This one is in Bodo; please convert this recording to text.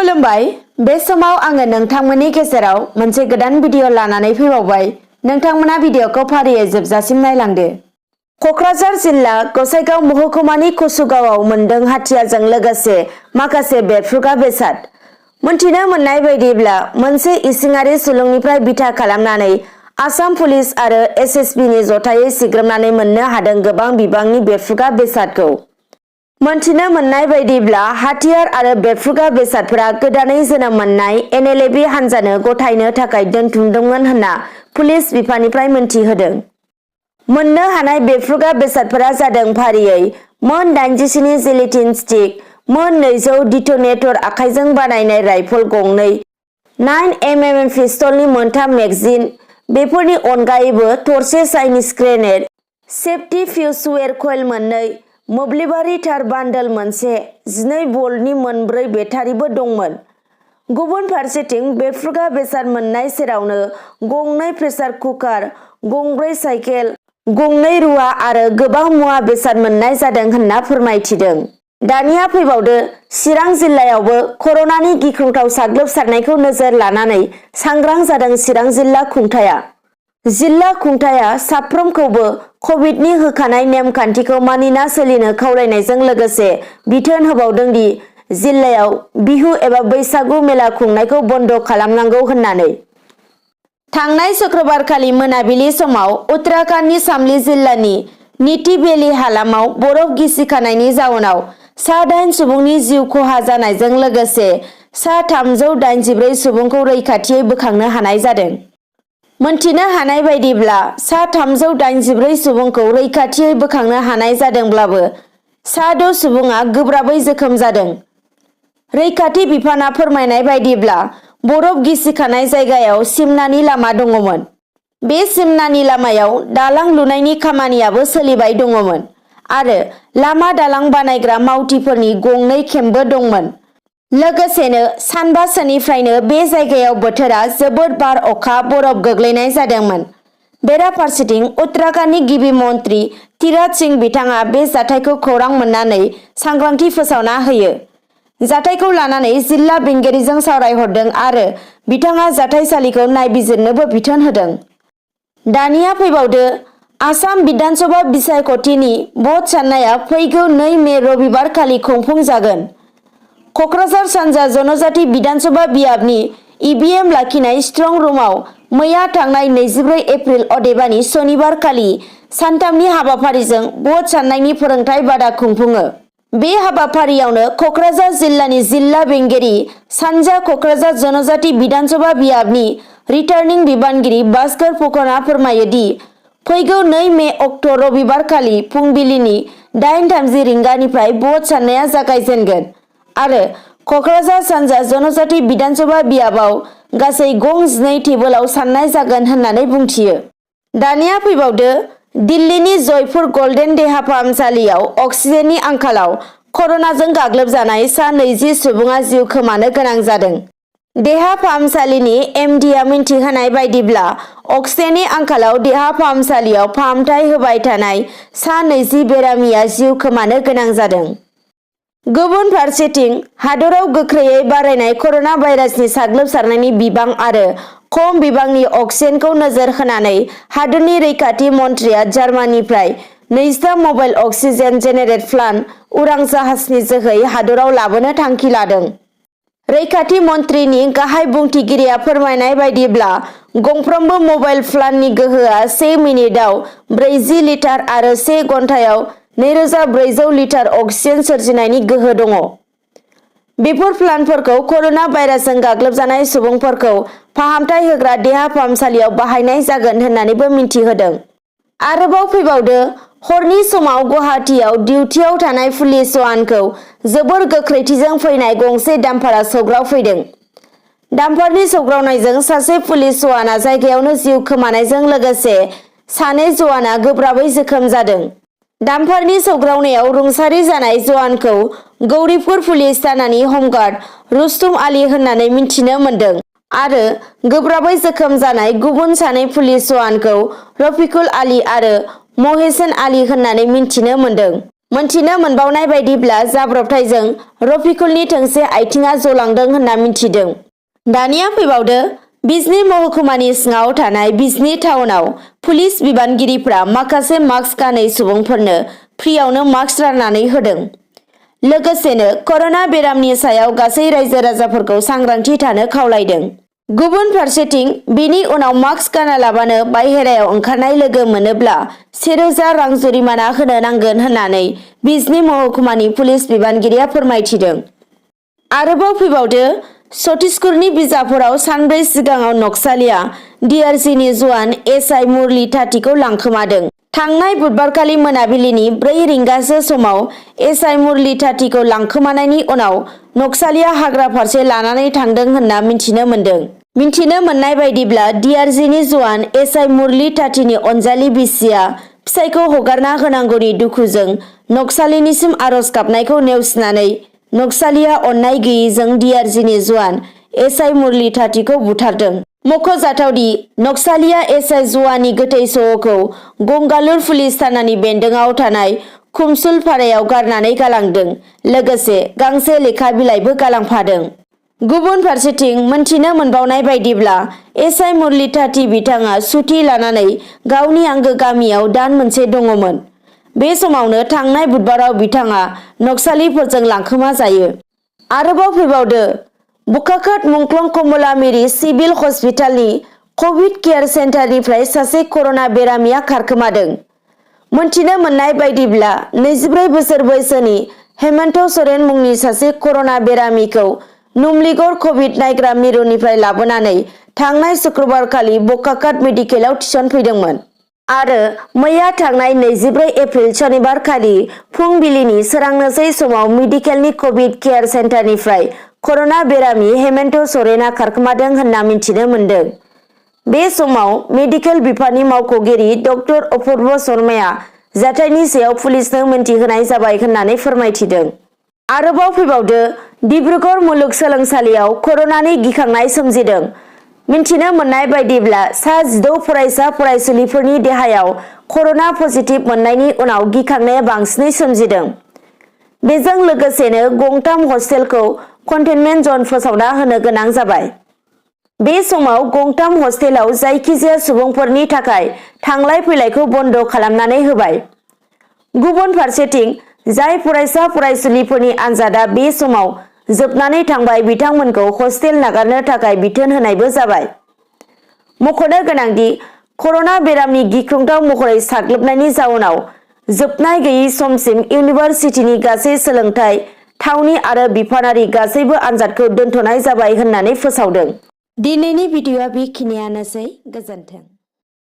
खुलुमबाय बे समाव आङो नोंथांमोननि गेजेराव मोनसे गोदान भिडिअ लानानै फैबावबाय। नोंथांमोना भिडिअखौ फारियै जोबजासिम नायलांदो। कक्राझार जिल्ला गसाइगाव महकुमानि कुसुगावआव मोनदों हाथियारजों लोगोसे माखासे बेरफ्रुग्रा बेसाद। मोनथिनो मोननाय बायदिब्ला मोनसे इसिङारि सुलुंनिफ्राय बिथा खालामनानै आसाम पुलिस आरो एसएसबीनि जथायै सिग्रोमनानै मोननो हादों गोबां बिबांनि बेरफ्रुग्रा बेसादखौ। मोनथिनो मोननाय बायदिब्ला हाथियार आरो बेरफ्रुग्रा बेसादफोरा गोदानै जोनोम मोननाय NLFB हान्जानो गथायनो थाखाय दोनथुमदोंमोन होनना पुलिस बिफाननिफ्राय मोनथिहोदों। मोननो हानाय बेरफ्रुग्रा बेसादफोरा जादों फारियै मोन 87 जिलेटिन स्टिक, मोन 200 डिटोनेटर आखाइजों बानायनाय राइफल गंनै, 9mm पिस्तलनि मोनथाम मेगजिन, बेफोरनि अनगायैबो थरसे चाइनिज ग्रेनेड, सेफ्टि फ्युजवेर कइल मोननै, मोब्लिबारि तार बान्डोल मोनसे, 12 भल्टनि मोनब्रै बेटारिबो दंमोन। गुबुन फारसेथिं बेरफ्रुग्रा बेसाद मोननाय सेरावनो गंनै प्रेसार कुकार, गंब्रै साइकेल, गंनै रुवा आरो गोबां मुवा बेसाद मोननाय जादों होनना फोरमायथिदों। दानिया फैबावदो चिरां जिल्लायावबो कर'नानि गिख्रंथाव साग्लोबसारनायखौ नोजोर लानानै सांग्रां जादों चिरां जिल्ला खुंथाया। जिल्ला खुंथाया साफ्रोमखौबो कभिडनि होखानाय नेमखान्थिखौ मानिना सोलिनो खावलायनायजों लोगोसे बिथोन होबावदों दि जिल्लायाव बिहु एबा बैसागु मेला खुंनायखौ बन्द खालामनांगौ होननानै। थांनाय शुक्रबारखालि मोनाबिलि समाव उत्तराखंडनि शामली जिल्लानि नीति भेली हालामाव बरफ गिसिखानायनि जाउनाव सा 8 सुबुंनि जिउ खहा जानायजों लोगोसे सा 384 सुबुंखौ रैखाथियै बोखांनो हानाय जादों। मोनथिनो हानाय बायदिब्ला सा 384 सुबुंखौ रैखाथियै बोखांनो हानाय जादोंब्लाबो सा 6 सुबुङा गोब्राबै जोखोम जादों। रैखाथि बिफाना फोरमायनाय बायदिब्ला बरफ गिसिखानाय जायगायाव सिमनानि लामा दङमोन। बे सिमनानि लामायाव दालां लुनायनि खामानियाबो सोलिबाय दङमोन आरो लामा दालां बानायग्रा मावथिफोरनि गंनै केम्पबो दंमोन। लोगोसेनो सानबासोनिफ्रायनो बे जायगायाव बोथोरा जोबोद बार अखा बरफ गोग्लैनाय जादोंमोन। बेराफारसेथिं उत्तराखंडनि गिबि मन्त्रि तीरथ सिंह बिथाङा बे जाथायखौ खौरां मोननानै सांग्रांथि फोसावना होयो। जाथायखौ लानानै जिल्ला बेंगिरिजों सावरायहरदों आरो बिथाङा जाथायसालिखौ नायबिजिरनोबो बिथोन होदों। दानिया फैबावदो आसाम बिधानसभा बिसायख'थिनि भट साननाया फैगौ 2 मे रबिबारखालि खुंफुंजागोन। कक्राझार सानजा जनजाति बिधानसभा बियाबनि EVM लाखिनाय स्ट्रं रुमाव मैया थांनाय 24 एप्रिल अदेबानि सनिबारखालि सानथामनि हाबाफारिजों भट साननायनि फोरोंथाय बादा खुंफुङो। बे हाबाफारियावनो कक्राझार जिल्लानि जिल्ला बेंगिरि सानजा कक्राझार जनजाति बिधानसभा बियाबनि रिटार्निं बिबानगिरि भास्कर फुकनआ फोरमायो दि फैगौ 2 मे अक्ट' रबिबारखालि फुंबिलिनि 8:30 रिंगानिफ्राय भट साननाया जागायजेनगोन आरो कक्राझार सानजा जनजाति बिधानसभा बियाबाव गासै गं 12 टेबोलाव साननाय जागोन होननानै बुंथियो। दानिया फैबावदो दिल्लीनि जयपुर गल्डेन देहा फाहामसालियाव अक्सिजेननि आंखालाव कर'नाजों गाग्लोबजानाय सा 20 सुबुङा जिउ खोमानो गोनां जादों। देहा फाहामसालिनि MDआ मिन्थिहोनाय बायदिब्ला अक्सिजेननि आंखालाव देहा फाहामसालियाव फाहामथाय होबाय थानाय सा 20 बेरामिया जिउ खोमानो गोनां जादों। गुबुन फारसेथिं हादराव गोख्रैयै बारायनाय कर'ना भाइरासनि साग्लोबसारनायनि बिबां आरो खम बिबांनि अक्सिजेनखौ नोजोर होनानै हादरनि रैखाथि मन्थ्रिया जार्मानिनिफ्राय 23 मबाइल अक्सिजेन जेनेरेट प्लान्ट उरां जाहाजनि जोहै हादराव लाबोनो थांखि लादों। रैखाथि मन्थ्रिनि गाहाय बुंथिगिरिया फोरमायनाय बायदिब्ला गंफ्रोमबो मबाइल प्लान्टनि गोहोआ 1 मिनिटाव 40 लिटार आरो 1 घन्टायाव 2400 लिटार अक्सिजेन सोरजिनायनि गोहो दङ। बेफोर प्लान्टफोरखौ कर'ना भाइरासजों गाग्लोबजानाय सुबुंफोरखौ फाहामथाय होग्रा देहा फाहामसालियाव बाहायनाय जागोन होननानैबो मिन्थिहोदों। आरोबाव फैबावदो हरनि समाव गुवाहाटीआव डिउटियाव थानाय पुलिस जवानखौ जोबोर गोख्रैथिजों फैनाय गंसे डाम्पारआ सौग्रावफैदों। डाम्पारनि सौग्रावनायजों सासे पुलिस जवाना जायगायावनो जिउ खोमानायजों लोगोसे सानै जवाना गोब्राबै जोखोम जादों। डाम्पारनि सौग्रावनायाव रुंसारि जानाय जवानखौ गौरीपुर पुलिस थानानि हमगार्ड रुस्तुम आली होननानै मिन्थिनो मोन्दों आरो गोब्राबै जोखोम जानाय गुबुन सानै पुलिस जवानखौ रफिकुल आली आरो महेसेन आली होननानै मिन्थिनो मोन्दों। मोनथिनो मोनबावनाय बायदिब्ला जाब्रबथायजों रफिकुलनि थोंसे आथिङा जलांदों होनना मिथिदों। दानिया फैबावदो बिजनी महकुमानि सिङाव थानाय बिजनी टाउनाव पुलिस बिबानगिरिफ्रा माखासे मास्क गानै सुबुंफोरनो फ्रियावनो मास्क राननानै होदों। लोगोसेनो कर'ना बेरामनि सायाव गासै रायजो राजाफोरखौ सांग्रांथि थानो खावलायदों। गुबुन फारसेथिं बेनि उनाव मास्क गानालाबानो बायहेरायाव ओंखारनाय लोगो मोनोब्ला 1000 रां जुरिमाना होनो नांगोन होननानै बिजनी महकुमानि पुलिस बिबानगिरिया फोरमायथिदों। आरोबाव फैबावदो छत्तीसगढ़नि बिजापुराव सानब्रै सिगाङाव नक्सालिया DRGनि जवान SI मुरली थाथिखौ लांखोमादों। थांनाय बुधबारखालि मोनाबिलिनि 4 रिंगासो समाव SI मुरली थाथिखौ लांखोमानायनि उनाव नक्सालिया हाग्रा फारसे लानानै थांदों होनना मिथिनो मोन्दों। मिथिनो मोननाय बायदिब्ला DRGनि जवान SI मुरली थाथिनि अनजालि बिसिया फिसायखौ हगारना होनांगौनि दुखुजों नक्सालिनिसिम आरज गाबनायखौ नेवसिनानै नक्सालिया अननाय गैयैजों DRGनि जवान SI मुरली थाथिखौ बुथारदों। मख'जाथावदि नक्सालिया SI जवाननि गोथै सह'खौ गंगालुर पुलिस थानानि बेन्दोंआव थानाय खुमसुलपारायाव गारनानै गालांदों। लोगोसे गांसे लेखा बिलाइबो गालांफादों। गुबुन फारसेथिं मोनथिनो मोनबावनाय बायदिब्ला SI मुरली थाथि बिथाङा सुथि लानानै गावनि आंगो गामियाव दान मोनसे दङमोन। बे समावनो थांनाय बुधबाराव बिथाङा नक्सालिफोरजों लांखोमा जायो। आरोबाव फैबावदो बुकाखात मुंख्लं कमला मेरि सिभिल हस्पिटालनि कभिड केयार सेन्टारनिफ्राय सासे कर'ना बेरामिया खारखोमादों। मोनथिनो मोननाय बायदिब्ला 24 बोसोर बैसोनि हेमन्त सोरेन मुंनि सासे कर'ना बेरामिखौ नुमलीगढ़ कभिड नायग्रा मिरुनिफ्राय लाबोनानै थांनाय शुक्रबारखालि बकाखात मेडिकेलाव थिसनफैदोंमोन। आरो मैया थांनाय 24 एप्रिल शनिबारखालि फुंबिलिनि सोरांनोसै समाव मेडिकेलनि कभिड केयार सेन्टारनिफ्राय कर'ना बेरामि हेमन्त सोरेना खारखोमादों होनना मिथिनो मोन्दों। बे समाव मेडिकेल बिफाननि मावख'गिरि डक्टर अपूर्व शर्माया जाथायनि सायाव पुलिसनो मिन्थिहोनाय जाबाय होननानै फोरमायथिदों। आरोबाव फैबावदो डिब्रुगढ़ मुलुगसोलोंसालियाव कर'नानि गिखांनाय सोमजिदों। मिन्थिनो मोननाय बायदिब्ला सा 16 फरायसा फरायसुलिफोरनि देहायाव कर'ना पजिटिभ मोननायनि उनाव गिखांनाया बांसिनै सोमजिदों। बेजों लोगोसेनो गंथाम हस्टेलखौ कन्टेनमेन्ट जन फोसावना होनो गोनां जाबाय। बे समाव गंथाम हस्टेलाव जायखिजाया सुबुंफोरनि थाखाय थांलाय फैलायखौ बन्द खालामनानै होबाय। गुबुन फारसेथिं जाय फरायसा फरायसुलिफोरनि आनजादा बे समाव जोबनानै थांबाय बिथांमोनखौ हस्टेल नागारनो थाखाय बिथोन होनायबो जाबाय। मख'नो गोनांदि कर'ना बेरामनि गिख्रंथाव महरै साग्लोबनायनि जाउनाव जोबनाय गैयै समसिम इउनिभार्सिटिनि गासै सोलोंथाइ थावनि आरो बिफानारि गासैबो आनजादखौ दोनथ'नाय जाबाय होननानै फोसावदों। दिनैनि भिडिअ'आ बेखिनियानोसै। गोजोन्थों।